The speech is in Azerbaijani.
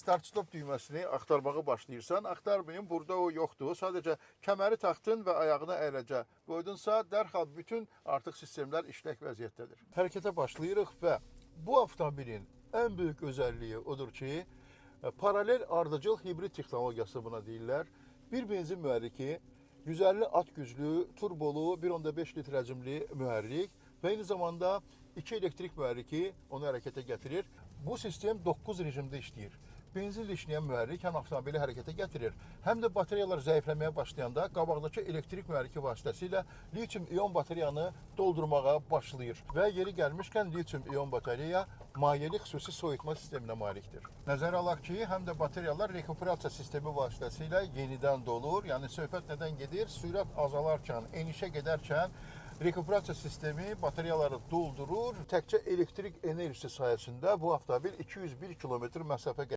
Start-stop düyməsini axtarmağa başlayırsan. Axtarmayın, burada o yoxdur. Sadəcə kəməri taxdın və ayağını əyləncə qoydunsa, dərhal bütün artıq sistemlər işlək vəziyyətdədir. Hərəkətə başlayırıq və bu avtomobilin ən böyük özəlliyi odur ki, paralel ardıcıl hibrid texnologiyası buna deyirlər. Bir benzin mühərriki, 150 at güclü, turbolu 1.5 litr həcmli mühərrik və eyni zamanda iki elektrik mühərriki onu hərəkətə gətirir. Bu sistem 9 rejimdə işləyir. Benzinlə işləyən mühərrik həm avtomobili hərəkətə gətirir, həm də batareyalar zəifləməyə başlayanda qabaqdakı elektrik mühərriki vasitəsilə litium-ion batareyanı doldurmağa başlayır. Və yeri gəlmişkən litium-ion batareya mayeli xüsusi soyutma sisteminə malikdir. Nəzərə alaq ki, həm də batareyalar rekuperasiya sistemi vasitəsilə yenidən dolur. Yəni söhbət nədən gedir? Sürət azalarkən, enişə gedərkən rekuperasiya sistemi batareyaları doldurur. Təkcə elektrik enerjisi sayəsində bu avtomobil 201 kilometr məsafə